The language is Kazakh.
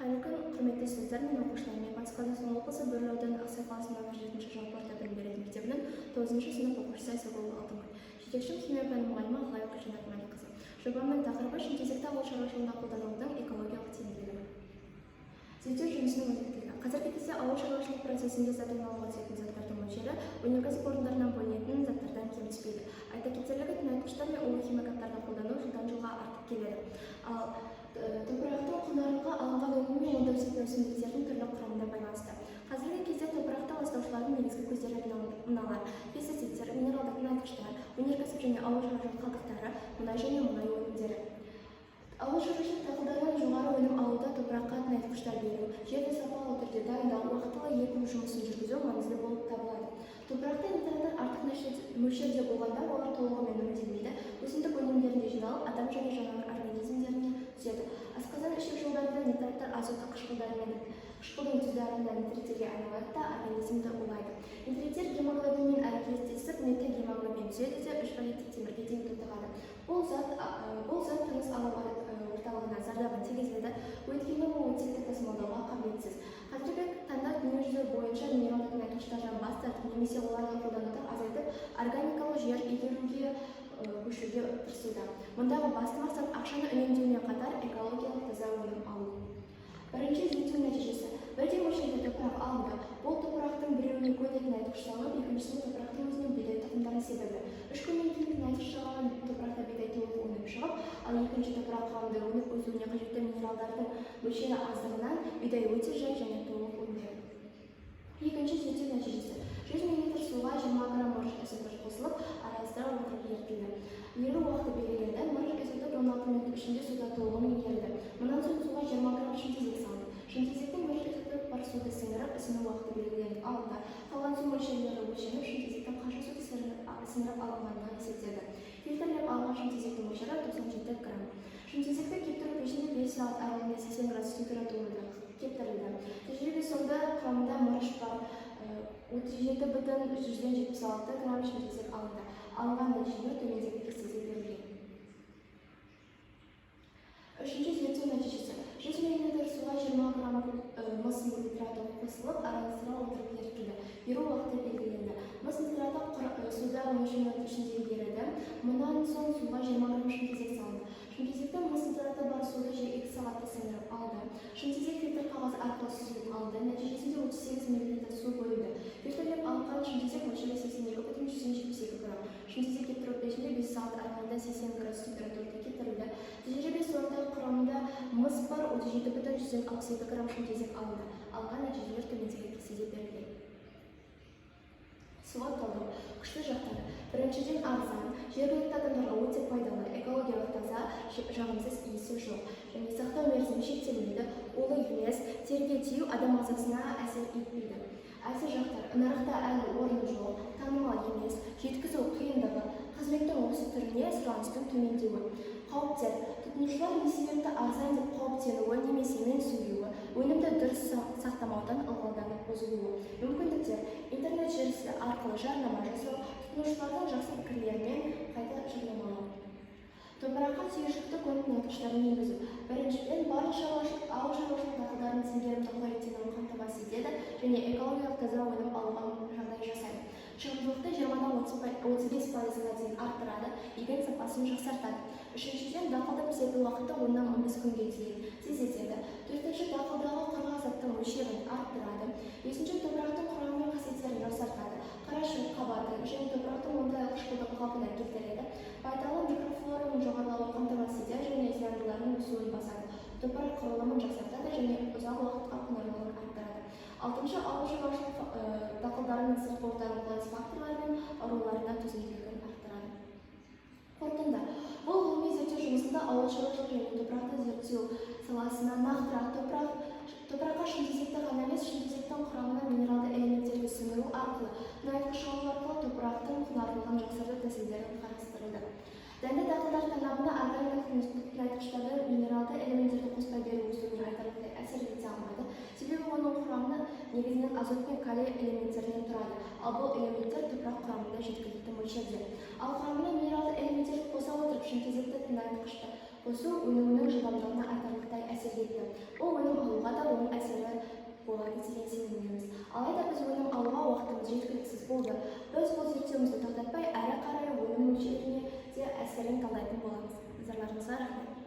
Қайырлы күн, құрметті ұстаздар мен оқушылар! Мен Батыс Қазақстан облысы Бөрлі ауданы Ақсай қаласының нөмір 7 жалпы орта білім беретін мектебінің тоғызыншы сынып оқушысы Айсагулова Алтынгүл. Жетекшім химия пәні мұғалімі Ағлаева Гүлжанат Мәлікқызы. Жобамның тақырыбы: шымтезекті ауыл шаруашылығында қолданудың экологиялық тиімділігі. Зерттеу жұмысының өзектілігі. Қазіргі кезде ауыл шаруашылық процесінде зат айналымға түсетін заттардың мөлшері өнеркәсіп орындарынан бөлінетін заттардан кем түспейді. Айта кетерлігі, тыңайтқыштар мен улы химикаттарды қолдану жылдан жылға артып келеді. Ал топырақтың құнарлығы алынған өнім мен онда өсетін өсімдіктердің түрлі құрамына байланысты. Қазіргі кезде топырақты ластаушылардың негізгі көздері мыналар: пестицидтер, минералды тыңайтқыштар, өнеркәсіп және ауыл шаруашылық қалдықтары, мұнай және мұнай өнімдері. Ауыл шаруашылық дақылдарынан жоғары өнім алуда топыраққа тыңайтқыштар беру, жерді сапалы түрде дайындау, уақтылы егу жұмысын жүргізу маңызды болып табылады. Топырақта нитраттар артық мөлшерде болғанда, олар толығымен өңделмейді, өсімдік өнімдерінде жиналып, адам және жануар организмдеріне түседі. Асқазан, ішек жолдарында нитраттар азотты қышқылдармен, қышқылдың тұздарында нитриттерге айналады да, организмді улайды. Нитриттер гемоглобинмен әрекеттесіп, метагемоглобин түзеді де, үш валентті темірге дейін тотығады. Бұл зат тыныс алу орталығына зардабын тигізеді, өйткені ол оттекті тасымалдауға қабілетсіз. Қазіргі таңда дүниежүзі бойынша минералды тыңайтқыштардан бас тартып немесе оларды қолдануды азайтып, органикалық жер игеруге көшуге тырысуда. Мұндағы басты мақсат — ақшаны үнемдеумен қатар экологиялық таза өнім алу. Бірінші зерттеу нәтижесі. Бірдей мөлшерде топырақ алынды. Бұл топырақтың біреуіне көне тыңайтқыш салынып, екіншісіне топырақтың өзінен бидай тұқымдары себілді. 3 күннен кейін тыңайтқыш салынған топырақта бидай толық өніп шығып, ал екінші топырақ құрамында өніп өсуіне қажетті минералдардың мөлшері аздығынан бидай өте жай және толық өнбеді. Екінші зерттеу нәтижесі. 100 мл суға 20 грамм мырыш изотопы қосылып, араластыра отырып ерітілді. Еру уақыты белгіленді. Мырыш изотоп 16 минут ішінде суда толығымен еріді. Мұнан соң суға 20 грамм шымтезек салынды. Шымтезектің мырыш изотопы бар суды сіңіріп, ісіну уақыты белгіленіп алынды. Қалған су мөлшерлері өлшеніп, шымтезектің қанша суды сіңіріп алынғандығы есептелді. Фильтрлеп алынған шымтезектің мөлшері 97 грамм. Шымтезекті кептіру пешінде 5 сағат аралығында 80 градус температурада кептірілді. Тәжірибе соңында құрамында мырыш бар 37,76 грамм шымтезек алынды. Алынған нәтижелер төмендегі кестеде берілген. Үшінші зерттеу нәтижесі. 100 мл суға 20 грамм мыс нитраты қосылып, араластыра отырып ерітілді. Еру уақыты белгіленді. Мыс нитраты суда 13 минут ішінде еріді. Мұнан соң суға 20 грамм шымтезек салынды. Шымтезекті мыс нитраты бар суды 2 сағатта сіңіріп алды. Шымтезек фильтр қағаз арқылы сүзіліп алынды. Нәтижесінде 38 мл су бөлінді. Фильтрлеп алынған шымтезек мөлшері 82,72 грамм. Шымтезек кептіру пешінде 5 сағат аралығында 80 градус температурада кептірілді. Тәжірибе соңында құрамында мыс бар 37,62 грамм шымтезек алынды. Алынған нәтижелер төмендегі кестеде берілген. SWOT талдау. Күшті жақтары: біріншіден, арзан, жергілікті адамдарға өте пайдалы, экологиялық таза, жағымсыз иісі жоқ және сақтау мерзімі шектелмейді, улы емес, теріге тию адам ағзасына әсер етпейді. Әлсіз жақтар: нарықта әлі орны жоқ, танымал емес, жеткізу қиындығы, қызметтің осы түріне сұраныстың төмендеуі. Қауіптер: тұтынушылар не себепті арзан деп қауіптенуі немесе менсінбеуі, өнімді дұрыс сақтамаудан ылғалданып бұзылуы. Мүмкіндіктер: интернет желісі арқылы жарнама жасау, тұтынушылардың жақсы пікірлерімен қайта жарнамалау. Топыраққа түйіршікті көне тыңайтқыштарын енгізу. Біріншіден, барлық ауыл шаруашылық дақылдарының теңгерімді хлоридтенуін қамтамасыз етеді және экологиялық таза өнім алуға жағдай жасайды. Шығымдылықты 20-дан 35%-ға дейін арттырады, егін сапасын жақсартады. Үшіншіден, дақылды пісетін уақытты 10-нан 15 күнге дейін тездетеді. Төртінші, дақылдағы құрғақ заттың мөлшерін арттырады. Бесінші, топырақтың құрамы мен қасиеттерін жақсартады, қара шірік қабатын және топырақтың оңтайлы қышқылдығын қалпына келтіреді, пайдалы микрофлораның жоғарылауын қамтамасыз етеді және зияндылардың өсуін басады, топырақ құрылымын жақсартады және ұзақ уақытқа құнарлылығын арттырады. Алтыншы, ауыл шаруашылық дақылдарының сыртқы ортаның қолайсыз факторлары мен ауруларына төзімділігін арттырады. Қорытынды. Бұл ғылыми зерттеу жұмысында ауыл шаруашылық және топырақты зерттеу саласына, нақтырақ топыраққа шымтезекті ғана емес, шымтезектің құрамына минералды элементтерді сіңіру арқылы, тыңайтқыш алу арқылы топырақтың құнарлылығын жақсарту тәсілдері қарастырылды. Дәнді дақылдар танабына органикалық тыңайтқыштарды, минералды элементтерді қоспай беру өсуіне айтарлықтай әсер ете алмайды, себебі оның құрамына негізінен азот пен калий элементтерінен тұрады, ал бұл элементтер топырақ құрамында жеткілікті мөлшерде. Ал құрамына минералды элементтерді қоса отырып, шымтезекті тыңайтқышты қосу өнімінің жылдамдығына айтарлықтай әсер етті. Ол өнім алуға алуға да оң әсері болады деген сенімдеміз. Алайда біз өнім алуға уақытымыз жеткіліксіз болды. Біз бұл зерттеуімізді тоқтатпай, әрі қарай өнім мөлшеріне де әсерін талдайтын боламыз. Назарларыңызға рахмет.